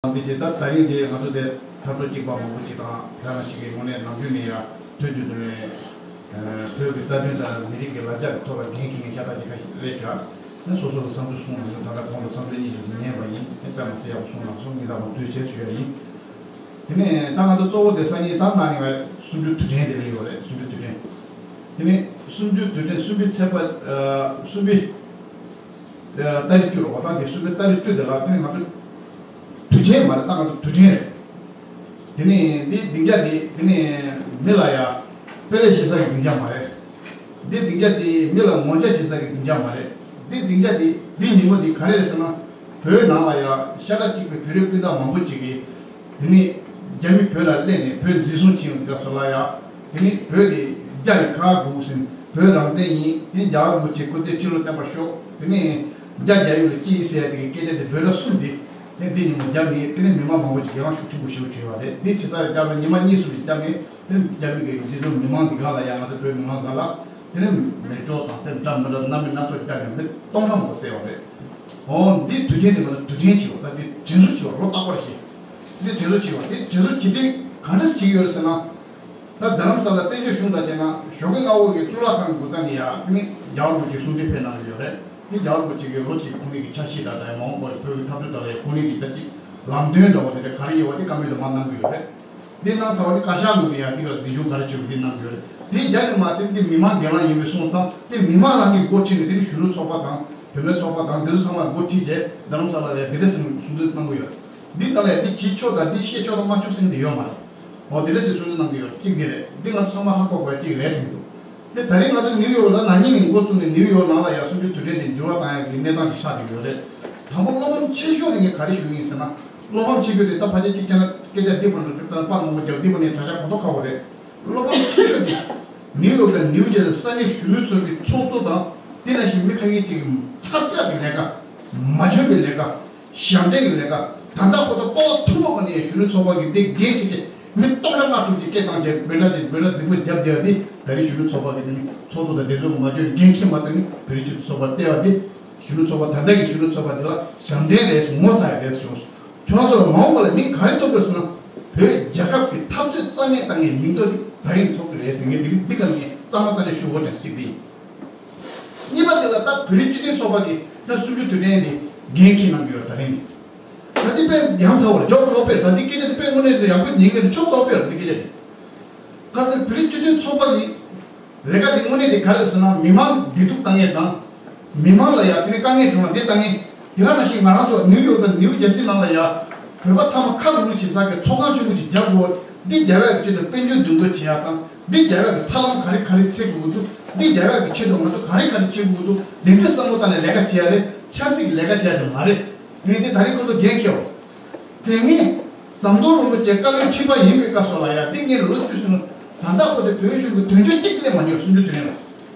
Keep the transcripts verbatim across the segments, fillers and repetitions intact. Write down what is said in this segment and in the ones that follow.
ནང་པའི་ཆེད་དུ། ད་རིང་འདི་ང་ཚོ་དེ་འཐབ་ཕྱོགས་གཅིག་པ་མང་པོ་ཅིག་དང་། ལྷ་རམས་ཤིག་གི་ངོས་ནས་ནམ་རྒྱུན་ནས་ཡང་དུས་རྒྱུན་དུ་ནས་བོད་ཀྱི་རྩ་དོན་དང་མི་རིགས་ཀྱི་ལ་རྒྱ་གི་ཐོག་ལ་འགན་འཁྱེར་མཁན་ཤ་སྟག་ཅིག་ཁ་ཤས་རེད་བཞག་ནས། སོ་སོ་གི་བསམ་ཚུལ་གསུངས་ནས། ད་ལྟ་གོང་དུ་བསམ་ཚུལ་གཉིས་ཀྱི་ཉན་པ་ཡིན། ཨེ་ཙམ་མ་ཟེར་ཡག་པོ་གསུངས་ལ་སོང་། ངས་ད་མ་དུས་བྱས་ཞུ་ཡ་ཡིན། དེ་ནས་ད་ང་ཚོ་གཙོ་བོ་དེ་སང་ཉིན་ད་ང་ནི་ང་གསུམ་བཅུའི་དུས་དྲན་དེ་ལ་ཡོད་རེད། གསུམ་བཅུའི་དུས་དྲན། དེ་ནས་གསུམ་བཅུའི་དུས་དྲན། གསུམ་པའི་ཚེས་པ། ཨ། གསུམ་པའི་ཏ་རིག་བཅུ་རེད་པ། ད་དེ་གསུམ་པའི་ཏ་རིག་བཅུ་དེ་ལ་དེ་ནི་ང་ཚོ་དུས་ཆེན་མ་རེད། ད་ང་ཚོ་དུས་དྲན་རེད། དེ་ནི་འདི་སྡིངས་ཆ་འདི་དེ་ནི་མི་ལ་ཡ་དཔེ་ལེགས་བྱེད་ས་གི་སྡིངས་ཆ་མ་རེད། འདི་སྡིངས་ཆ་འདི་མི་ལ་ངོ་མཇལ་བྱེད་ས་གི་སྡིངས་ཆ་མ་རེད། འདི་སྡིངས་ཆ་འདི་འདི་ཉིན་མོ་འདི་ག་རེ་རེད་ཟེར་ན། བོད་ནང་ལ་ཡ་ཤ་ཁྲག་གཅིག་པའི་བོད་རིགས་སྤུན་ཟླ་མང་པོ་ཅིག་གིས། དེ་ནས་རྒྱ་མི་བོད་ལ་སླེབས་ནས་བོད་འཛིན་བཟུང་བྱས་ཡོང་དུས་སྐབས་སུ་ལ་ཡ། དེ་ནས་བོད་དེ་རྒྱ་ནས་ཁ་སྒུག་ཟིན། བོད་རང་བཙན་ཡིན། དེ་རྒྱལ་བ་རིན་པོ་ཆེ་སྐུ་ཚེ་ཁྲི་ལོ་བརྟན་པར་ཤོག་དེ་ནས་རྒྱ་རྒྱ་ཡུལ་ལ་སྐྱིད་ཟེར་ཡ་དེ་གི་སྐད་ཆ་དེ་བོད་ལ་གསུངས་ཏེ། དེ་འདི་ཉིན་མོ་རྒྱབ་ནས། དེ་ནས་མི་མང་མང་པོ་ཅིག་སྒེར་ལངས་ཤུགས་ཆེན་པོ་ཞེ་པོ་བྱས་པ་རེད། འདི་ཇི་ལྟར་རྒྱབ་ལ་ཉི་མ་གཉིས་གསུམ་ཞིག་བརྒྱབ་ནས། དེ་ནས་རྒྱ་མི་གི་འཛིན་བཟུང་མི་མང་འདི་ག་ལ་ཡ། ང་ཚོ་བོད་མི་མང་ག་ལ། དེ་ནས་མེ་སྒྱོགས་དང་དེ་འདྲ་མི་འདྲ་སྣ་མིན་སྣ་ཚོགས་བརྒྱབ་ནས་མི་སྟོང་ཕྲག་མང་པོ་བསད་པ་རེད། འོ། འདི་དུས་ཆེན་དེ་ང་ཚོ་དུས་དྲན་བྱས་པ། ད་དེ་དྲན་གསོ་བྱས་པ་ལོ་རྟག་པར་བྱས། འདི་དྲན་གསོ་བྱས་པ། དེ་དྲན་གསོ་བྱེད་དུས་ག་འདྲ་བྱེད་ཀྱི་ཡོད་རེད་ཟེར་ན། ད་རྡ་རམ་ས་ལ་བཙན་བྱོལ་གཞུང་དང་བཅས་ན་ཞོགས་ཀས་སྔ་པོ་གི་གཙུག་ལག་ཁང་གི་སྒོ་རྩ་ནས་ཡ། དེ་ནས་རྒྱལ་བ་རིན་པོ་ཆེ་གསུང་འཕྲིན་ཕེབས་གནང་གི་ཡོད་རེད། དེ་རྒྱལ་བ་རིན་པོ་ཆེ་གི་ལོ་གཅིག་གི་ཁོང་རང་གི་ཆ་ཤས་དང་། ད་ཡང་མ་འོངས་པར་བོད་ཀྱི་འཐབ་རྩོད་དང་ལ་ཡ་ཁོང་རང་གི་ད་ཅིག་ལམ་སྟོན་འདྲ་བོ་དེ་འདྲ་ག་རེ་ཡོད་པ་དེ་བཀའ་མོལ་དུ་མར་གནང་གི་ཡོད་རེད། འདི་གནང་ཚར་བ་དེ་བཀའ་ཤག་ནང་དུ་ཡང་འདི་ག་འཛིན་སྐྱོང་ག་རེ་བྱེད་དགོས་འདི་གནང་གི་ཡོད་རེད། དེ་རྒྱ་ནས་མ་དེ་འདི་མི་མང་སྒེར་ལངས་ཡིན་པའི་སོང་ཙང་། དེ་མི་མང་རང་གི་འགོ་ཁྲིད་ནས་དེ་ནས་གཞོན་ནུ་ཚོགས་པ་དང་། བུད་མེད་ཚོགས་པ་དང་། དེ་ཚོ་ཚང་མ་འགོ་ཁྲིད་བྱས་རྡ་རམ་ས་ལ་ལ་ཡ་དེ་འདྲ་ཟེར་གསུང་འདོན་གནང་གི་ཡོད། འདི་ནང་ལ་ཡ་འདི་བྱེད་ཆོག་དང་འདི་བཤད་ཆོག་དང་མ་ཆོག་ཟེར་མཁན་དེ་ཡོད་མ་རེད། འོ། དེ་འདྲ་ཞིག་གསུང་འདོན་གནང་གི་ཡོད། གཅིག་འདི་རེད། འདི་ང་ཚོ་ཚང་མ་ཧ་གོ་དགོས་གཅིག་རེད་དྲན་འདུག་དེ་ད་རིང་ང་ཚོ་ནིའུ་ཡོག་ལ་ན་ནིང་ནས་འགོ་བཙུགས་ནས་ནིའུ་ཡོག་ནང་ལ་ཡ་གསུམ་བཅུའི་དུས་དྲན་དེ་འགྱུར་བ་བཏང་ཡག་གི་གནས་སྟངས་ཤིག་ཆགས་བསྡད་ཡོད་རེད། དང་པོ་བློ་ཕམ་ཆེ་ཤོས་དེ་ངས་ག་རེ་ཞུ་གི་ཡིན་ཟེར་ན། བློ་ཕམ་ཆེ་ཤོས་དེ་ད་ཕལ་ཆེར་གཅིག་བྱས་ན་སྐད་ཆ་འདི་པར་འགྲོ་གི། ད་པར་མང་པོ་རྒྱབ་འདི་པར་ནས་དྲ་ཞག་གོ་ཐོ་ཁ་བོ་རེད། བློ་ཕམ་ཆེ་ཤོས་དེ་ནིའུ་ཡོག་དང་ནིའུ་ཇར་སི་ས་གནས་གཞོན་ནུ་ཚོ་གི་ཚོགས་གཙོ་དང་། དེ་ནང་བཞིན་མི་ཁ་ཤས་ཅིག་གིས་ཐབས་ཆག་གི་ལས་ཀ། མ་འཇོན་པའི་ལས་ཀ། ཞབས་འདྲེན་གྱི་ལས་ཀ། ད་ལྟ་བར་དུ་པ་ཕ་མཐོན་པོ་ག་ནས་གཞོན་ནུ་ཚོགས་པ་གི་འདི་འགན་འཁྲི་ཆེ། མི་སྟོང་ཕྲག་ལྔ་དྲུག་ཅིག་སྐད་བཏང་བྱས། འབོད་སྒྲ་དེ་འབོད་སྒྲ་རྫིག་པོ་རྒྱབ་བསྡད་པ་འདི་ད་རེས་གཞོན་ནུ་ཚོགས་པ་གི་ནི་ཚོགས་གཙོ་དང་དེ་ཚོ་གི་མ་འཇོན། འགན་འཁྱེར་མ་བཏང་ནི་བོད་རིགས་སྤྱི་མཐུན་ཚོགས་པར་བལྟས་པ་འདི། གཞོན་ནུ་ཚོགས་པ་ད་ལྟ་གི་གཞོན་ནུ་ཚོགས་པ་འདི་ལ་ཞབས་འདྲེན་རེད་ཟེར། ངོ་ཚ་ཡ་རེད་ཟེར། ཁྱོད་རང་ཚོ་ལ་མ་འོངས་པ་ལ་མིང་ག་རེ་ཐོབ་དགོས་ཟེར་ན། བོད་རྒྱལ་ཁབ་ཀྱི་འཐབ་རྩོད་རྩ་མེད་བཏང་ཡའི་མིང་ཐོ་འདི་ད་རིང་ཐོབ་ཀྱི་རེད་ཟེར། ངས་འདི་གི་འདི་ག་ནས་རྩ་མ་རྩ་ནས་ཞུ་དགོས་དྲན་གཅིག་འདི་ཡིན། གཉིས་པ་དེ་ལ་ད་བོད་རིགས་སྤྱི་མཐུན་ཚོགས་པ་གིས་ད་གསུམ་བཅུའི་དུས་དྲན་དེ་འགན་འཁྱེར་གནང་གི་ཡོད། ད་རིང་ད་འདི་དཔེ་ཡང་ཚ་བར་འཇོག་ཐོག་དཔེ། ད་འདི་སྐད་ཆ་འདི་དཔེ་དངོས་གནས་དེ་ཡག་པོ་ཉན་གི་རེད། ཆོག་ཐོག་དཔེ་ར་འདི་སྐད་ཆ་དེ། ག་ཚོད་བོད་རིགས་སྤྱི་མཐུན་ཚོགས་པ་གི་ལས་ཀ་དེ་དངོས་གནས་དེ་ག་རེ་ཟེར་ན། མི་མང་བདེ་སྡུག་བཏང་ཡས་དང་། མི་མང་ལ་ཡ་དེ་ནས་དཀའ་ངལ་བྱུང་བ་དེ་བཏང་ཡས། དེ་ག་ནང་བཞིན་ང་རང་ཚོ་ནིའུ་ཡོག་དང་ནིའུ་ཇར་སི་ནང་ལ་ཡ་བོད་པ་ཚང་མ་ཁ་ལུ་ལུ་བྱེད་ས་གི་ཚོགས་ཁང་ཆེན་པོ་ཅིག་རྒྱག་དགོས། འདི་རྒྱལ་བ་གི་ཆེད་དུ་དཔལ་འབྱོར་འདུ་འགོད་བྱེད་ཡག་དང་། འདི་རྒྱལ་བ་གི་ཐབས་ལམ་ག་རེ་ག་རེ་འཚོལ་དགོས་འདུག་འདི་རྒྱལ་བ་གི་ཆེད་དུ་ང་ཚོ་ག་རེ་ག་རེ་བྱེད་དགོས་འདུག་དེ་འདྲ་བསམ་བློ་བཏང་ནས་ལས་ཀ་བྱེད་ཡག་རེད། ཆབ་སྲིད་ཀྱི་ལས་ཀ་བྱེད་ཡག་དེ་མ་རེད། ངས་འདི་ད་རེས་ཁོ་ཚོ་འགན་འཁྱེར་བ། དེ་ངས་ཟམ་གདོང་རིན་པོ་ཆེ་བཀའ་བློན་ཁྲི་པ་ཡིན་པའི་སྐབས་སུ་ལ་ཡ། འདི་ངས་ལོ་བཅུ་ཟིན་ལ། ད་ལྟ་བར་དུ་བོད་གཞུང་གི་དོན་གཅོད་གཅིག་སླེབས་མ་མྱོང་། གསུམ་བཅུའི་དུས་དྲན་ལ།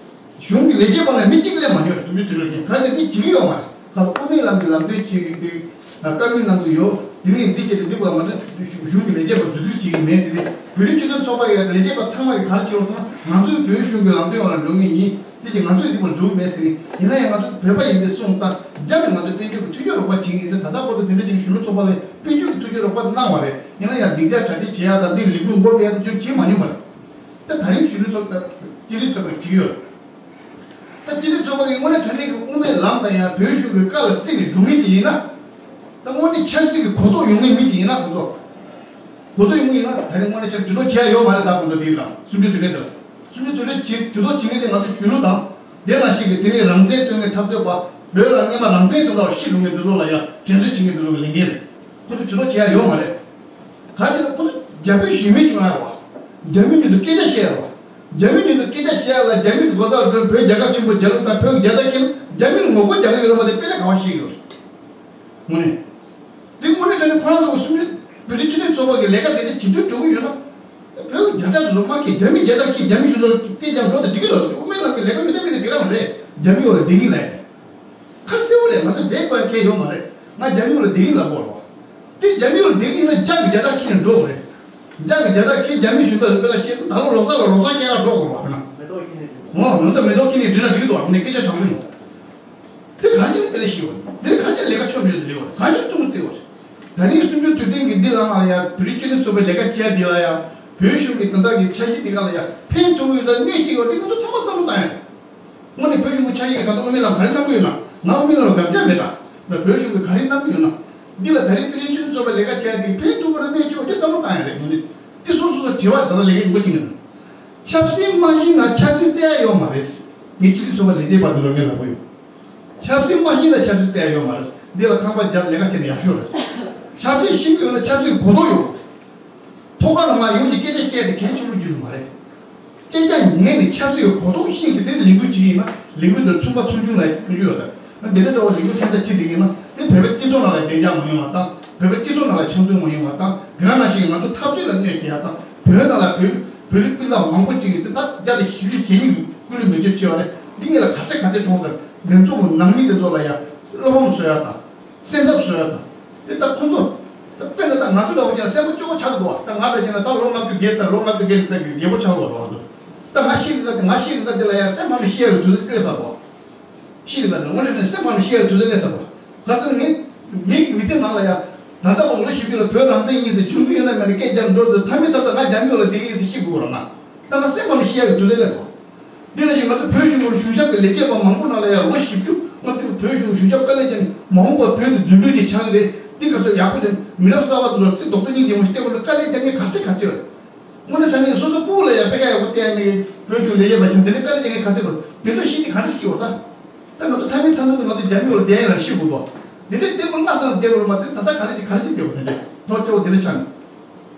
གཞུང་གི་ལས་བྱེད་པ་ལ་མི་གཅིག་སླེབས་མ་མྱོང་། གསུམ་བཅུའི་དུས་དྲན་ལ། གང་ལྟར་འདི་བྱེད་ཀྱི་ཡོད་མ་རེད། ད་དབུ་མའི་ལམ་གྱི་ལམ་སྟོན་བྱེད་ཀྱི་འདུག་བཀའ་མོལ་གནང་གི་ཡོད། དེ་ནས་འདི་བྱས་ཏེ་འདི་བར་ང་ཚོ་གཞུང་གི་ལས་བྱེད་པ་རྫུ་འཕྲུལ་བྱེད་ཀྱི་མེད་ཟེར་ཏེ། བོད་རིགས་སྤྱི་མཐུན་ཚོགས་པ་ཡི་ལས་བྱེད་པ་ཚང་མ་གིས་ག་རེ་བྱེད་པ་ཟེར་ན། ང་ཚོས་བོད་གཞུང་གི་ལམ་སྟོན་འོག་ལ་འགྲོ་མཁན་ཡིན། དེ་བཞིན་ང་ཚོས་འདི་བར་འགྲོ་གི་མེད་ཟེར་ནས། ཡིན་ན་ཡང་ང་ཚོ་བོད་པ་ཡིན་པའི་སོང་ཙང་རྒྱབ་ནས་ང་ཚོས་དཔལ་འབྱོར་གྱི་མཐུན་འགྱུར་རོགས་པ་བྱེད་ཀྱི་ཡིན་ཟེར། ད་ལྟ་བར་དུ་དེ་འདྲ་བྱས་ནས་གཞོན་ནུ་ཚོགས་པ་ལ་དཔལ་འབྱོར་གྱི་མཐུན་འགྱུར་རོགས་པ་གནང་བ་རེད། ཡིན་ན་ཡང་སྡིངས་ཆ་གྲ་སྒྲིག་བྱེད་ཡག་དང་འདི་ལས་འགུལ་འགོ་སྤེལ་ཡག་དེ་ཚོ་བྱེད་མ་མྱོང་བ་རེད། ད་ད་རིང་གཞོན་ནུ་ཚོགས་པ་དང་སྤྱི་འཐུས་ཚོགས་པ་བྱེད་ཀྱི་ཡོད་རེད། ད་སྤྱི་འཐུས་ཚོགས་པ་གིས་དངོས་གནས་དྲང་གནས་ཀྱི་དབུ་མའི་ལམ་དང་ཡང་བོད་གཞུང་གི་བཀའ་ལ་བརྩི་ནས་འགྲོ་མཁན་ཅིག་ཡིན་ན། ད་དངོས་གནས་ཆབ་སྲིད་ཀྱི་གོ་རྟོགས་ཡོད་མཁན་མི་ཅིག་ཡིན་ན། ཁོ་ཚོ་གོ་རྟོགས་ཡོད་མཁན་ཡིན་ན། ད་རིང་དངོས་གནས་ཆབ་ཇུས་གཏོགས་བྱས་ཡོད་མ་རེད། ད་ཁོ་ཚོ་དེའི་ལ་གསུམ་བཅུའི་དུས་དྲན་དེ་ལ་གསུམ་བཅུའི་དུས་དྲན་ཇུས་གཏོགས་བྱེད་མཁན་དེ་ང་ཚོ་གཞོན་ནུ་དང་། དེ་ནང་བཞིན་གྱི་དེ་ནས་རང་བཙན་རྩོད་མཁན་འཐབ་རྩོད་པ། བོད་ལ་སྔས་མ་རང་བཙན་དོན་དག་ལ་ཤི་འགྲོ་མཁན་དེ་ཚོ་ལ་ཡང་དྲན་གསོ་བྱེད་མཁན་དེ་ཚོ་གི་ལས་འགན་རེད། ཁོ་ཚོ་ཇུས་གཏོགས་བྱས་ཡོད་མ་རེད། ག་ཅི་ལ་ཁོ་ཚོ་རྒྱ་བོད་གཞན་མི་བྱུང་ཡ་རེད་བ། རྒྱ་མི་མཉམ་དུ་སྐད་ཆ་བཤད་ཡ་རེད་བ། རྒྱ་མི་མཉམ་དུ་སྐད་ཆ་བཤད་ཡ་ལ་རྒྱ་མི་གི་སྒོ་རྩར་འགྲོ། བོད་རྒྱལ་ཁབ་ཆེན་པོ་རྒྱལ་ལུགས་དང་བོད་ཀྱི་རྒྱལ་དར་འཁྱེར་ན་རྒྱ་མི་ལ་ངོ་རྒོལ་རྒྱག་གི་ཡོད་རེད་མ་གཏོགས་དཔེ་ལས་ག་བ་ཤེས་ཡོད་རེད། དངོས་གནས། དེ་དངོས་གནས་དྲང་གནས་ཁོ་རང་ཚོ་གསུམ་བཅུ་བོད་རིགས་སྤྱི་མཐུན་ཚོགས་པ་གི་ལས་ཀ་དེ་འདྲ་ཇི་ལྟར་འགྲོ་གི་ཡོད་ན། བོད་ཀྱི་རྒྱལ་དར་ཚོ་མ་འཁྱེར། རྒྱ་མི་རྒྱལ་དར་འཁྱེར། རྒྱ་མི་གཞུང་ལ་སྐད་རྒྱག་འགྲོ་དེ་འགྲིག་གི་རེད། དབུ་མའི་ལམ་གྱི་ལས་ཀ་མི་འདྲ་མི་འདྲ་དེ་ག་རང་རེད། རྒྱ་མི་འོག་ལ་བསྡད་ཀྱི་ལ་ཡིན། ཁ་གསལ་པོ་རེད། ང་ཚོ་བསྡད་དགོས་ཡ་གང་ཡང་ཡོད་མ་རེད། ང་རྒྱ་མི་འོག་ལ་བསྡད་ཀྱི་ལབ་དགོས་རེད་བ། དེ་རྒྱ་མི་འོག་ལ་བསྡད་ཀྱི་ཡིན་ན་རྒྱ་གི་རྒྱལ་དར་འཁྱེར་ནས་འགྲོ་དགོས་རེད། རྒྱ་གི་རྒྱལ་དར་འཁྱེར། རྒྱ་མི་གཞུང་དང་རུ་སྦེ་ལ་བཤད་ན། ད་ལོ་ལོ་གསར་ལ་ལོ་གསར་སྐྱེལ་ག་འགྲོ་དགོས་རེད་བ། ཁོ་ན་མེ་ཏོག་འཁྱེར་ནས་འགྲོ། འོ། ང་ཚོ་མེ་ཏོག་འཁྱེར་ནས་འགྲོ་ན་འགྲིག་གི་འདུག་བ། ཁོ་ནས་སྐད་ཆ་དྲང་པོ་ཡིན། དེ་ག་ཅི་ལ་དཔེ་ལས་ཤེས་བ། དེ་ག་ཅི་ལས་ཀ་ཆོ་མི་ཆོ་དེ་ལས་བ། ག་ཅི་ཙུམ་ཙེ་བ་རེད། ད་རིང་གསུམ་བཅུ་དུས་དྲན་གྱི་འདི་ལ་ང་ལ་ཡང་བོད་རིགས་སྤྱི་མཐུན་ཚོགས་པའི་ལས་ཀ་བྱས་འདི་ལ་ཡང་བོད་གཞུང་གི་དོན་དག་གི་འཆར་གཞི་འདི་ག་ལ་ཡང་ཕན་ཐོགས་ཡོད་ལ་གནོད་སྐྱེལ་ཡོད་འདི་ང་ཚོ་ཚང་མ་བསམ་བློ་བཏང་ཡ་རེད། དངོས་གནས་བོད་གཞུང་གི་འཆར་གཞི་གི་ད་ལྟ་དབུ་མའི་ལམ་ག་རེ་གནང་གི་ཡོད་ན། ང་དབུ་མའི་ལམ་ལ་དགག་བྱ་མེད་ད། ང་བོད་གཞུང་གི་ག་རེ་གནང་གི་ཡོད་ན། འདི་ལ་ད་རིང་བོད་རིགས་སྤྱི་མཐུན་ཚོགས་པའི་ལས་ཀ་བྱས་འདི་ཕན་ཐོགས་པ་རེད་གནོད་སྐྱེལ་བ་འདི་བསམ་བློ་བཏང་ཡ་རེད། དངོས་གནས་འདི་སོ་སོ་སོ་དྲི་བ་ད་ལྟ་ལས་ཀའི་འགོ་བྱེད་མཁན་ཆབ་སྲིད་མ་ཤེས་ན་ཆབ་སྲིད་བཙལ་ཡ་ཡོད་མ་རེད། ངས་སྤྱི་འཐུས་ཚོགས་པ་ལས་བྱེད་པ་འདི་ལ་ངས་ལབ་གི་ཡོད། ཆབ་སྲིད་མ་ཤེས་ན་ཆབ་སྲིད་བཙལ་ཡ་ཡོད་མ་རེད། འདི་ལ་ཁང་པ་རྒྱབ་ལས་ཀ་བྱས་ན་ཡག་ཤོས་རེད། ཆབ་སྲིད་ཤེས་ཀྱི་ཡོད་ན་ཆབ་སྲིད་གོ་རྟོགས་ཡོད། ཐོག་ཁ་ནང་ལ་ཡོང་གི་སྐད་ཆ་བཤད་དེ་གལ་ཆེན་པོ་རྒྱུ་མ་རེད། སྐད་ཆ་ཉན་ནས་ཆབ་སྲིད་གོ་རྟོགས་ཤེས་ཀྱི་དེ་ལས་འགུལ་བྱེད་ཀྱི་ཡིན་ན་ལས་འགུལ་དེར་མཚུངས་པ་མཚུངས་ཆུང་ལ་མཚུངས་ཆུང་ཡོད་ད། འདི་འདྲ་འདྲ་བོ་ལས་འགུལ་ཐེངས་ད་ཅི་འགྲིག་ཡིན་ན་དེ་བོད་པའི་སྤྱི་ཚོགས་ནང་ལ་བདེ་འཇགས་མ་ཡོང་བ་དང་བོད་པའི་སྤྱི་ཚོགས་ནང་ལ་འཆམ་མཐུན་མ་ཡོང་བ་དང་དེ་ག་ནང་བཞིན་ང་ཚོ་འཐབ་རྩོད་ལ་གནོད་སྐྱེལ་ཡ་དང་བོད་ནང་ལ་བོད་བོད་རིགས་སྤུན་ཟླ་མང་པོ་ཅིག་གིས་དེ་ད་བརྒྱ་དང་བཞི་བཅུ་ཞེ་གཉིས་ཀྱིས་སྐུ་ལུས་མེ་མཆོད་བྱས་པ་རེད། འདི་གཉིས་ལ་ག་ཚད་ག་ཚད་གྲོངས་ཙང་འདི་ཚོ་གི་ནང་མི་དེ་ཚོ་ལ་ཡ་བློ་ཕམ་བཟོ་ཡ་དང་། སེམས་འཚབ་བཟོ་ཡ་དང་། དེ་ལྟ་ཁོ་ཚོ། ད་དཔེར་ན་ད་ང་ཚོ་འདྲ་བོ་ཀྱང་སེམས་པ་སྐྱོ་བོ་ཆགས་འདུག་ད་ང་འདྲ་བྱས་ན་ད་ལོ་ལྔ་བཅུ་བརྒལ་ཚར་ལོ་ལྔ་བཅུ་བརྒལ་ཚར་གྱི་རྒད་པོ་ཆགས་འདུག་རོགས་འདུག་ད་ང་ཤི་རི་ད་དེ་ང་ཤི་རི་ད་དེ་ལ་ཡང་སེམས་ཕམ་ནས་ཤི་ཡ་གི་དུས་ཚོད་སླེབས་ཚར་འདུག་ཤི་རི་ད་དེ་དངོས་གནས་ནས་སེམས་ཕམ་ནས་ཤི་ཡ་གི་དུས་ཚོད་སླེབས་ཚར་འདུག་ད་ཚོ་ངས་ངའི་མི་ཚེ་ནང་ལ་ཡང་ད་ལྟ་བར་ལོ་བཞི་བཅུ་ལ་བོད་རང་བཙན་ཡིན་ཟེར་བྱུང་རྒྱུ་ཡོད་ན་མེད་ན་སྐད་རྒྱག་འགྲོ་འདུག་ཐ་མི་ད་ལྟ་ང་རྒྱ་མི་ཡོད་ལ་བསྡད་ཀྱི་ཡིན་ཟེར་ཤི་དགོས་རོགས་གནང་། ད་ང་སེམས་ཕམ་ནས་ཤི་ཡ་གི་དུས་ཚོད་སླེབས་འདུག་འདི་ལ་ཞིག་ང་ཚོ་བོད་གཞུང་གི་གཞུང་ཞབས་ཀྱི་ལས་བྱེད་པ་མང་པོ་ནང་ལ་ཡང་ལོ་བཞི་བཅུ་ལྔ་བཅུ་བོད་གཞུང་གཞུང་ཞབས་དཀའ་ལས་བརྒྱབ་ནས་མ་འོངས་པར་བོད་དེ་རྫུ་འཕྲུལ་ཅིག་ཆགས་ཀྱི་རེད། འདི་ག་ཚོད་ཡག་པོ་ཅིག་མི་རབས་གསར་བ་ཚོར་ཚིག་རྡོག་རྡོག་གཉིས་ཀྱི་ངོ་ཤེས་ལྟ་བུ་ལ་དཀའ་ལས་རྒྱག་མཁན་ག་ཚོད་ག་ཚོད་ཡོད་རེད། དངོས་གནས་དྲང་གནས་སོ་སོ་སྤུ་གུ་ལ་ཡང་དཔེ་ཁ་ཡག་པོ་བསྟན་ནས་བོད་གཞུང་ལས་བྱེད་པ་བྱས་འདི་ནས་དཀའ་ལས་རྒྱག་མཁན་ག་ཚོད་ཡོད་རེད། འདི་ཚོ་ཤེས་ཀྱི་ག་རེ་ཤེས་ཡོད་རེད། ད་ང་ཚོ་མཐའ་མའི་མཐའ་མཇུག་ཏུ་ང་ཚོ་རྒྱ་མི་ཡོད་ལ་བསྡད་ཡ་ལ་ཤི་དགོས་དོ། འདི་འདྲའི་ལྟད་མོ་སྔ་ས་ནས་བསྡད་དགོས་རེད་མ་ཚད་ད་ལྟ་ག་རེ་ཅིག་ག་རེ་ཅིག་བསྡད་དགོས་དེ་འདྲའི་ཐོག་སྐྱོ་བོ་འདི་འདྲ་ཆགས་ནས།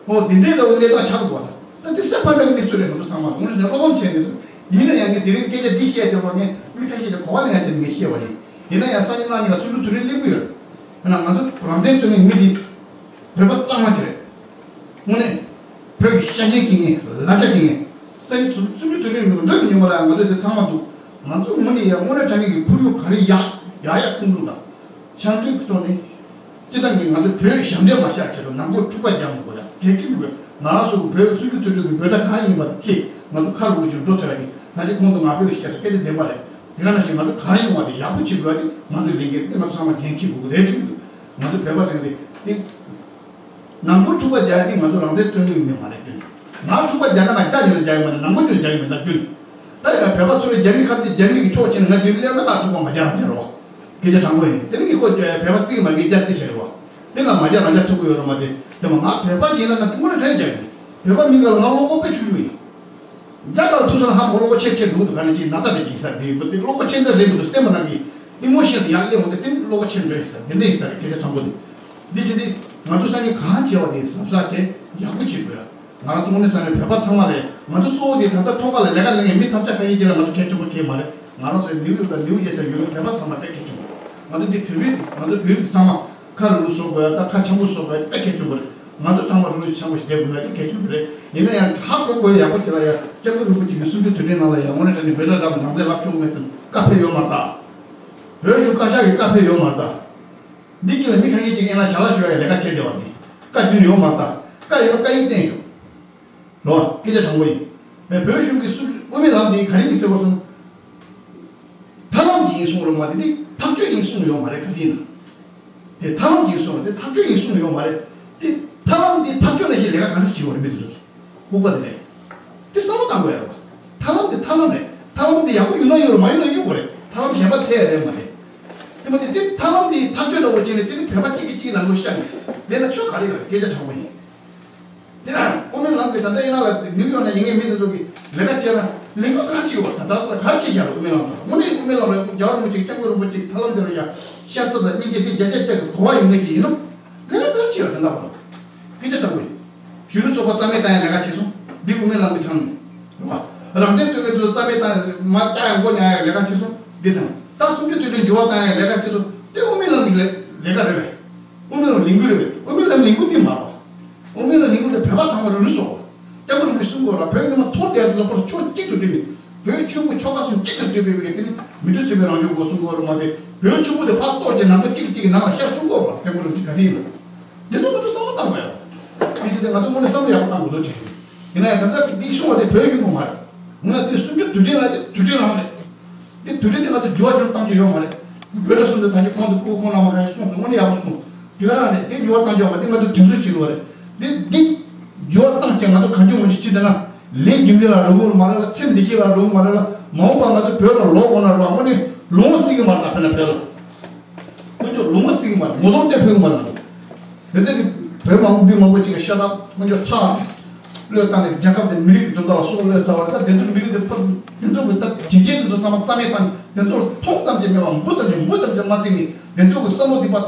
ཨོ་དེ་འདྲའི་འདྲ་བོ་གནས་སྟངས་ཆགས་འདུག་བ། ད་དེ་སེམས་ཕམ་པའི་གནས་ཚུལ་རེད། ང་ཚོ་ཚང་མ་དངོས་གནས་བློ་ཕམ་བྱས་ནས་འདུག་ཡིན་ན་ཡང་ངས་དེ་རིང་སྐད་ཆ་འདི་བཤད་དེ་བ་ངས་མི་ཁ་ཤས་ཀྱིས་གོ་བ་ལེན་ཡ་དེ་ངས་བཤད་པ་ཡིན། ཡིན་ན་ཡང་སང་ཉིན་གནངས་ཉིན་ལ་ཚུར་འགྲོ་དུས་རེ་སླེབས་ཀྱི་ཡོད། ཡིན་ན་ང་ཚོ་རང་བཙན་རྩོད་མཁན་མི་འདི་བོད་པ་གཙང་མ་ཅིག་རེད། དངོས་གནས་བོད་ཀྱི་ཤ་ཞེན་སྐྱེ་མཁན་ལག་ཆ་སྐྱེ་མཁན། སང་ཉིན་ཚུར་ཚུར་འགྲོ་དུས་རེ་འགྲོ་གི་ཉིན་མོ་ལ་ང་ཚོ་དེ་ཚང་མ་འདུག་ང་ཚོ་དངོས་གནས་ཡང་དངོས་གནས་དྲང་གནས་ཀྱི་ཁོར་ཡུག་ག་རེ་ཡག་ཡག་ཡག་ཁུངས་ལུང་དང་། འཆམ་མཐུན་གྱི་ཐོག་ནས། སྤྱི་བཏང་གི་ང་ཚོས་བོད་ཞབས་འདྲེན་མ་བཞག་ཆེད་དུ་ནང་ཁུལ་འཁྲུག་པ་རྒྱག་མི་དགོས་ལ་གལ་གྱི་མི་དགོས། ང་རང་ཚོ་བོད་སུམ་ཅུ་སོ་བདུན་གྱི་བོད་པ་གང་ཡིན་པ་དེ་ཁྱེད་ང་ཚོ་ཁ་རུ་ལུ་ཞིག་འགྲོ་ཐུབ་ཡ་གི་ད་ཅི་གོང་དུ་ང་བོད་ལ་བཤད་སོ་སྐད་ཆ་བདེན་པ་རེད། དེ་ག་ནང་བཞིན་ང་ཚོ་གང་ཡོང་བ་དེ་ཡག་པོ་བྱེད་དགོས་ཡ་དེ་ང་ཚོའི་ལས་འགན་དེ་ང་ཚོ་ཚང་མ་འགན་འཁྱེར་དགོས་ཀྱི་རེད་དྲན་གྱི་འདུག་ང་ཚོ་བོད་པ་ཟེར་མཁན་དེ་དེ། ནང་ཁུལ་འཁྲུག་པ་རྒྱག་ཡ་དེ་ང་ཚོ་རང་བཙན་རྩོད་འདོད་ཡོད་མེད་མ་རེད་རྒྱུན། ང་འཁྲུག་པ་རྒྱག་ན་ང་རྒྱ་ཡོད་རྒྱ་ཡོད་མེད་ན་ནང་ཁུལ་ཡོད་རྒྱ་ཡོད་མེད་ན་རྒྱུན། ད་ཡང་བོད་པ་ཚོ་རེ་རྒྱ་མི་ཁ་གཏད་རྒྱ་མི་གི་ཕྱོགས་ཕྱིན་ན་ང་རྒྱུན་སླེབས་ན་ང་འཁྲུག་པ་མ་རྒྱག་རང་རྒྱག་རོགས། སྐད་ཆ་དྲང་པོ་ཡིན་དེ་རིང་གི་ཁོ་བོད་པ་རྩིས་མ་གི་རྒྱ་རྩིས་བྱས་རོགས། དེ་ང་མ་རྒྱག་རང་རྒྱག་ཐུབ་ཀྱི་ཡོད་རོགས་མ་དེ་དེ་མ་ང་བོད་པ་ཡིན་ན་ང་དངོས་གནས་རེད་རྒྱག་གི། བོད་པ་མི་འགའ་ལ་ང་བློ་ཁོག་དཔེ་ཆུང་ཆུང་ཡིན། རྒྱ་གར་ལ་ཐུག་སོང་ན་ཧ་མ་གོ་བློ་ཁོག་ཆེ་ཆེ་འདུག་འདུག་ག་ནས་ཀྱི་ན་ཚ་རེད་ཀྱི་ས་དེ་འདི་བློ་ཁོག་ཆེ་འདྲ་རེད་མི་འདུག་སེམས་པ་ནང་གི་ཨི་མོ་ཤན་དེ་ཡར་སླེབས་འོང་དེ་དེ་བློ་ཁོག་ཆེ་འདྲ་ཡིན་ས་དེ་འདྲ་ཡིན་ས་རེད་སྐད་ཆ་དྲང་པོ་དེ། འདི་བྱེད་དེ་ང་ཚོ་ས་ནས་གང་བྱས་བ་དེ་གཟབ་གཟབ་བྱས་ཡག་པོ་བྱེད་དགོས་ཡ། ང་རང་ཚོ་དངོས་གནས་ས་ནས་བོད་པ་ཚང་མ་ལས་ང་ཚོ་གཙོ་བོ་དེ་ད་ལྟ་ཐོག་ཁ་ལ་ལས་ཀ་ལས་ངན་མི་ཐམས་ཅད་ཁ་ཡིན་གྱི་ལ་ང་ཚོ་གལ་ཆེན་པོ་གལ་མ་རེད། ང་རང་ཚོའི་ནིའུ་ཡོག་དང་ནིའུ་ཇེ་སི་ཡོད་བོད་པ་ཚང་མ་དཔེ་གལ་ཆེན་པོ་རེད། ང་ཚོ་འདི་བོད་པའི་ང་ཚོ་བོད་རིགས་ཚང་མ། ཁ་རུ་རུ་བཟོ་དགོས་ཡ་དང་ཁ་ཆེན་པོ་བཟོ་དགོས་ཡ་དཔེ་གལ་ཆེན་པོ་རེད། ང་ཚོ་ཚང་མ་རུ་རུ་ཆེན་པོ་ཞིག་བསྡད་དགོས་ཡ་དེ་གལ་ཆེན་པོ་རེད། ཡིན་ན་ཡང་ཧ་གོ་དགོས་ཡག་པོ་ཅིག་ལ་ཡ་སྐྱབས་མགོན་རིན་པོ་ཆེ་གི་གསུང་ཆོས་དུས་དྲན་ནང་ལ་ཡ་དངོས་གནས་དྲང་གནས་བོད་ལ་རབ་ནང་བཙན་རབ་བྱུང་མེད་ཙམ་བཀའ་ཕེབས་ཡོད་མ་རེད་ད། བོད་གཞུང་བཀའ་ཤག་གི་བཀའ་ཕེབས་ཡོད་མ་རེད་ད། འདི་གི་ལ་མི་ཁ་ཤས་ཅིག་ཡིན་ན་ཞལ་ལག་ཞུ་ཡ་ལས་ཀ་བྱེད་བསྡད་པ་འདི་བཀའ་བཀྱོན་ཡོད་མ་རེད་ད། བཀའ་ཡོད་ན་བཀའ་ཡིག་བསྟན་ཞུ། རེད་བ། སྐད་ཆ་དྲང་པོ་ཡིན། བོད་གཞུང་གི་སྲིད་དབུ་མའི་ལམ་འདི་ག་རེ་ཡིན་ཟེར་བ་སོང་། ཐབས་ལམ་གྱི་ཡིན་གསུངས་རོགས་མ་རེད་འདི་ཐག་གཅོད་ཡིན་གསུངས་ཡོད་མ་རེད་ག་དེ་ཡིན་ན། དེ་ཐབས་ལམ་གྱི་ཡིན་གསུངས་རོགས་དེ་ཐག་གཅོད་ཡིན་གསུངས་ཡོད་མ་རེད། དེ་ཐབས་ལམ་འདི་ཐག་གཅོད་ལ་ཞིག་ལས་ཀ་ག་རེ་ཞིག་ཡོད་རེད་མི་དེ་ཚོ་ལགས་ལྐུགས་པ་དེ་རེད། དེ་བསམ་བློ་བཏང་དགོས་ཡ་རེད་བ། ཐབས་ལམ་དེ་ཐབས་ལམ་རེད། ཐབས་ལམ་དེ་ཡག་པོ་ཡོད་ན་ཡོད་རེད་མ་ཡོད་ན་ཡོད་དགོས་རེད། ཐབས་ལམ་གཞན་པ་འཚོལ་ཡ་རེད་མ་རེད། དེ་མ་དེ་དེ་ཐབས་ལམ་དེ་ཐག་གཅོད་འདྲ་བོ་བྱས་ནས་དེ་ནི་བོད་པ་གཅིག་གིས་གཅིག་ལ་ལོ་ཤ་ནས་དེ་ན་ཆོ་ག་རེ་ཡོད་རེད་སྐད་ཆ་དྲང་པོ་ཡིན། དེ་ན་དབུ་མའི་ལམ་གྱི་ད་ལྟ་ཡིན་ན་ལ་ནིའུ་ཡོག་ན་ཡིན་ངེས་མི་དེ་ཚོ་གི་ལས་ཀ་བྱས་ན་ལས་འགུལ་ག་རེ་བྱེད་ཡོད་ད་ལྟ་ག་རེ་བྱེད་ཀྱི་ཡོད་དབུ་མའི་ལམ་དང་དངོས་གནས་དབུ་མའི་ལམ་རེད་རྒྱལ་བ་རིན་པོ་ཆེ་སྐྱབས་མགོན་རིན་པོ་ཆེ་ཐབས་ལམ་དེ་ལ་ཡ་ཤ་ཚ་དང་སྙིང་རྗེ་དེ་བརྒྱ་ཆ་བརྒྱ་གི་གོ་བ་ཡོད་ངེས་ཀྱི་ཡིན་ནམ་ལས་ཀ་ག་རེ་བྱེད་ཡོད་ད་ལྟ་བར་སྐད་ཆ་དྲང་པོ་ཡིན། གཞོན་ནུ་ཚོགས་པ་རྩ་མེད་བཏང་ཡ་ལས་ཀ་བྱེད་སོང་འདི་དབུ་མའི་ལམ་གྱི་ཐང་ནས་རེད་བ། རང་བཙན་རྩོད་མཁན་ཚོ་རྩ་མེད་བཏང་ཡ་མར་བཀྱག་ཡ་མགོ་ཉར་ཡ་ལས་ཀ་བྱེད་སོང་འདི་དང་ད་གསུམ་བཅུ་དུས་དྲན་འགྱུར་བ་བཏང་ཡ་ལས་ཀ་བྱེད་སོང་འདི་དབུ་མའི་ལམ་གྱི་ལས་ལས་ཀ་རེད་བས། དབུ་མའི་ལམ་ལས་འགུལ་རེད་བས་དབུ་མའི་ལམ་ལས་འགུལ་འདི་མ་རེད་བ། དབུ་མའི་ལམ་ལས་འགུལ་དེ་བོད་པ་ཚང་མ་རུ་རུ་སོང་བ། སྐྱབས་མགོན་རིན་པོ་ཆེ་གསུང་གི་ཡོད་ར་བོད་མི་མང་ཐོར་བསྡད་ཡ་དེ་ཚོ་ཕར་ཕྱོགས་གཅིག་ཏུ་བསྒྲིལ་ནས་བོད་ཆོས་ཀྱི་ཆོལ་ཁ་གསུམ་གཅིག་ཏུ་བསྒྲིལ་བའི་དེ་ནི་མི་འདོད་བྱེད་པའི་རང་སྐྱོང་དགོས་གསུང་གི་ཡོད་ར་མ་དེ་བོད་ཆོས་པོ་དེ་ཕར་གཏོར་བྱས་ནང་པ་གཅིག་གིས་གཅིག་གི་ནང་ལ་ཤར་གསུང་གི་ཡོད་ར་སྐྱབས་མགོན་རིན་པོ་ཆེ་ག་དེ་ཡིན་ན། འདི་ཚོ་ང་ཚོ་བསམ་བློ་བཏང་དགོས་ཡ། དེ་བཞིན་དུ་ང་ཚོ་དངོས་གནས་བསམ་བློ་ཡག་པོ་བཏང་དགོས་འདུག་ཅེས། ཡིན་ན་ཡང་ད་ལྟ་འདི་གསུང་བ་དེ་བོད་ཡིན་པོ་མ་རེད། ང་ཚོའི་གསུང་རྒྱུ་དུས་དྲན་ལ་དེ་དུས་དྲན་རང་རེད། འདི་དུས་དྲན་དེ་ང་ཚོ་འགྱུར་བ་འགྱུར་བཏང་རྒྱུ་ཡོད་མ་རེད། བོད་ལ་གསུང་དུས་ད་ནི་ཁོང་དུ་སྐུ་ཁོང་རྣམ་པ་ཁ་ཤས་གསུངས་སོང་དངོས་གནས་ཡག་པོ་གསུངས། ཡོད་ར་རེད། དེ་འགྱུར་བ་བཏང་ཆོག་མ་དེ་ང་ཚོ་དུས་ཚོད་ཅིག་འགྲོ་བ་རེད། དེ་འདི་འགྱུར་བ་བཏང་ཆེད་ང་ཚོ་གང་བྱུང་མང་བྱུང་ཅི་བསྡད་ན། ལས་རྒྱུ་འབྲས་ལ་རོལ་དགོས་མ་རེད་ལ། ཚེ་འདི་ཕྱི་ལ་རོལ་དགོས་མ་རེད་ལ། མ་འོངས་པ་ང་ཚོ་བོད་ལ་ལོག་དགོས་ན་རོགས། དངོས་གནས་ལོ་ངོ་སྲིད་ཀྱི་མ་རེད། ད་དཔེར་ན་བོད་ལ་དཀོན་མཆོག་ལོ་ངོ་སྲིད་ཀྱི་མ་རེད། ངོ་གདོང་བལྟས་ཕེབས་ཀྱི་མ་རེད། ང་ཚོ་དེ་དུས་བོད་མང་པོ་འབུ་མང་པོ་ཅིག་གི་ཤ་སྟག་དཀོན་མཆོག་ཁྲག་བློས་བཏང་ནས་རྒྱལ་ཁབ་དེ་མི་རིགས་ཀྱི་དོན་དག་ལ་སྲོག་བློས་ཚར་བ། ད་དེ་ཚོ་མི་རིགས་དེ་ཕར་དེ་ཚོ་གི་ད་བྱས་རྗེས་དེ་ཚོ་ཚང་མ་རྩ་མེད་བཏང་། དེ་ཚོར་མཐོང་ཙམ་གྱིས་མེད་པ། འབུ་ཙམ་གྱིས་འབུ་ཙམ་གྱིས་མ་བརྩིས་ནས་དེ་ཚོ་གི་བསམ་བློ་དེ་ཕར་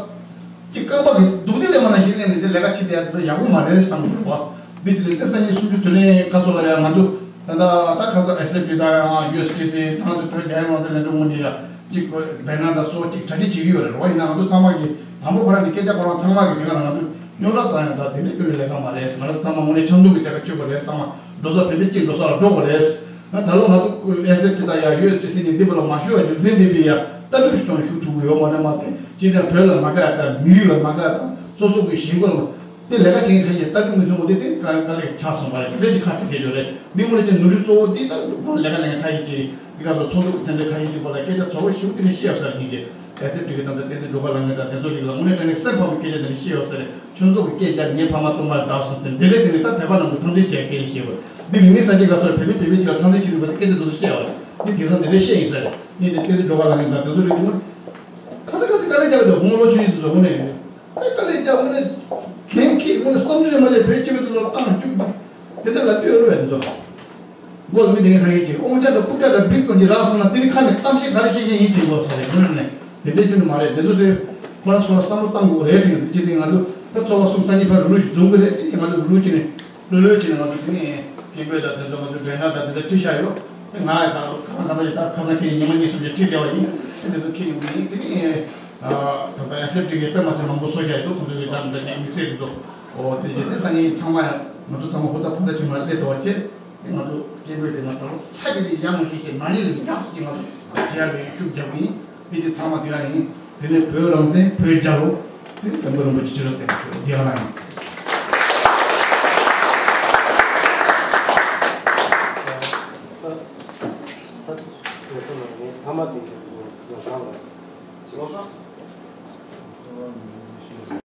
ཅིག་རྐང་པ་གི་རྡོག་རྡེག་ལས་མ་ན་ཞིག་ལེན་ནས་དེ་ལས་ཀ་བྱེད་དེ་ཡག་དེ་ཚོ་ཡག་པོ་མ་རེད་བསམ་གྱི་འདུག་བ། འདི་ཅི་ལས་དེ་སང་ཉིན་སུམ་ཅུ་དུས་དྲན་སྐབས་སུ་ལ་ཡང་ང་ཚོ་ད་ལྟ་ད་ཁ་སང་ཨེས་ཨེཕ་ཊི་དང་ཡུ་ཨེས་ཊི་སི་ད་ང་ཚོ་བོད་རྒྱལ་ཡོངས་མང་གཙོའི་ལས་དོན་དངོས་གནས་ཡ་གཅིག་བེ་ནར་དང་སོགས་གཅིག་གྲ་སྒྲིག་བྱེད་ཀྱི་ཡོད་རེད། རོགས་ཡིན་ན་ང་ཚོ་ཚང་མ་གིས་དང་པོ་ཁོ་རང་གི་སྐད་ཆ་ཁོ་རང་ཚང་མ་གིས་དེ་ག་ལ་ང་ཚོ་རྙོག་དྲ་བཏང་ཡོད། ད་དེ་འདྲ་སྐྱོན་ལས་ཀ་མ་རེད། ང་ཚོ་ཚང་མ་དངོས་གནས་ཆབ་མདོ་གི་དེ་ག་བྱེད་དགོས་རེད། ཚང་མ་འགྲོ་ས་བོད་པའི་གཅིག་འགྲོ་ས་ལ་འགྲོ་དགོས་རེད། ད་ལོ་ང་ཚོ་ཨེས་ཨེཕ་ཊི་དང་ཡ་ཡུ་ཨེས་ཊི་སི་ནས་འདི་བར་ལ་མ་ཞུགས་པའི་རྒྱུ་མཚན་འདི་བས་ཡ་ལྟ་གྲུབ་ཞིག་ཀྱང་ཞུགས་ཐུབ་ཀྱི་ཡོད་མ་རེད། མ་ཚད་སྤྱིར་བཏང་བོད་ལ་མ་དགའ་དང་མི་རིགས་ལ་མ་དགའ་དང་སོ་སོ་གི་ཞེན་ཁོག་ལ་དེ་ལས་ཀ་བྱེད་མཁན་ཁ་ཤས་ལྟ་གྲུབ་མི་མཐུན་པ་དེ་དེ་དཀའ་དཀའ་ལས་ཆགས་སོང་བ་རེད། དེ་འདྲ་ཞིག་ཁ་ཐུག་གལ་ཆེ་རེད། འདི་ངོ་ལ་ཅན་ནོར་འཁྲུལ་གཙོ་བོ་དེ་ད་ལས་ཀ་ལས་མཁན་ཁ་ཤས་ཀྱིས་འདི་ག་ཚོ་ཚོགས་འདུ་དེ་འདྲ་ཁ་ཤས་ཅིག་བར་ལ་སྐད་ཆ་ཚ་བོ་ཞེ་པོ་དེ་འདྲ་བཤད་ཡོད་ས་རེད། ངེད་ཀྱིས་ཨེ་ཐེབས་དེ་གི་ད་ལྟ་བསྟན་འཛིན་སྒྲོལ་དཀར་ལགས་ངོས་དང་དེ་ཚོ་རིགས་ལ་དངོས་གནས་དྲང་གནས་སེམས་ཕམ་པའི་སྐད་ཆ་དེ་འདྲ་བཤད་ཡོད་ས་རེད། ཁྱོད་ཚོ་གི་སྐད་ཆ་ངའི་ཕ་མ་སྟོང་པར་བརྡབས་སོང་ཟེར། དེ་འདྲ་དེ་ནི་ད་བོད་པ་རྣམས་ཀྱི་ཐང་འདོད་བྱས་སྐད་ཆ་བཤད་པ་རེད། འདི་མི་མི་ས་ཆའི་སྐབས་སུ་བོད་པའི་བོད་པའི་རྒྱལ་ལ་ཐང་འདོད་བྱེད་དགོས་པ་དེ་སྐད་ཆ་དེ་ཚོ་བཤད་པ་རེད། འདི་དེང་སང་དེ་འདྲ་བཤད་ཡིན་ས་རེད། ངས་དེ་བསྟན་འཛིན་སྒྲོལ་དཀར་ལགས་ངོས་དང་དེ་ཚོ་རིགས་དེ་ཁ་ཚ་ཁ་ཚ་དཀའ་ལས་རྒྱག་གི་འདུག་དགུང་ལོ་ཆུང་ཆུང་དེ་ཚོ་དངོས་གནས་ཨེ་དཀའ་ལས་རྒྱག་དངོས་གནས་འགན་འཁྱེར་དངོས་གནས་བསམ་ཚུལ་མ་བྱས་བོད་སྤྱི་པའི་ཐོག་ལ་བཏང་བཅུག་དེ་འདྲ་ལབ་ཀྱི་ཡོད་རེད་པས། དེ་ཚོ་མགོ་ལ་མི་བདེ་མཁན་ཁ་ཤས་ཀྱིས་དབང་ཆ་དང་རྐུབ་བཀྱག་དང་སྦིར་ཙམ་གྱིས་རག་སོང་ན་དེ་ནི་ཁ་ནས་གཏམ་བཤད་ག་རེ་བཤད་མཁན་ཡིན་དྲན་དགོས་ས་རེད། དངོས་གནས་དེ་འདྲའི་རྒྱུ་ནི་མ་རེད། དེ་ཚོ་དེ་ཁོ་རང་ཚོ་ལ་བསམ་བློ་བཏང་དགོས་རེད་དྲན། དེ་བྱས་ཏེ་ང་ཚོ་ད་ཚོགས་པ་གསུམ་ས་གཉིས་བར་རུ་ལུགས་ཤིག་འཛོམས་ཀྱི་རེད། དེ་ང་ཚོ་རུ་ལུགས་ཀྱི་ནི་ལྷོད་ལྷོད་བྱས་ནས་ང་ཚོ་དེ་ནས་སྐད་འབོད་དང་དེ་ཚོ་ང་ཚོ་བེ་ནར་དང་དེ་ཚོ་ཁྲིད་བཞག་ཡོད། དེ་ང་ཡང་ད་ཁ་སང་ཁ་སང་ཡིན། ད་ཁ་སང་ཁྱེད་ཉི་མ་གཉིས་གསུམ་ཞིག་ཁྲིད་བསྡད་པ་ཡིན། དེ་ཚོ་ཁྱེད་ཡོང་གི་ཡིན། དེ་ནས་ད་ལྟ་ཨེ་ཐེབས་དེ་གའི་དཔེ་མ་སྲིད་མང་པོ་བཟོ་བཞག་ཡོད། ཁོང་ཚོ་གི་ད་ད་དེ་དམིགས་བསལ་དེ་ཚོ་ཨོ་དེ་བྱས་ཏེ་སང་ཉིན་ཚང་མ་ཡང་ང་ཚོ་ཚང་མ་ཧུར་ཐག་ཕར་ཐག་ཆེན་མོ་སླེབས་ཐུབ་པ་བྱས། དེ་ང་ཚོ་སྐད་འབོད་དེ་ང་ཚོ་ཚ་གི་དེ་ཡང་ཞིག་གི་མ་ཉེས་ལ་ཡག་སོགས་ཀྱི་ང་ཚོ་རྒྱལ་བའི་ཤུགས་རྒྱབ་ཡིན། དེ་ཚེ་ཚང་མ་དེ་རང་ཡིན། དེ་ནས་བོད་རང་བཙན་བོད་རྒྱལ་ལོ། དེ་བོན་པོ་རིན་པོ་ཆེ་ཕྱི་ལོགས་བསྟན་པ་ཤོག་དེ་ཡང་རང་ཡིན། ཐ་མ་དེ་ཡང་རང་ལ།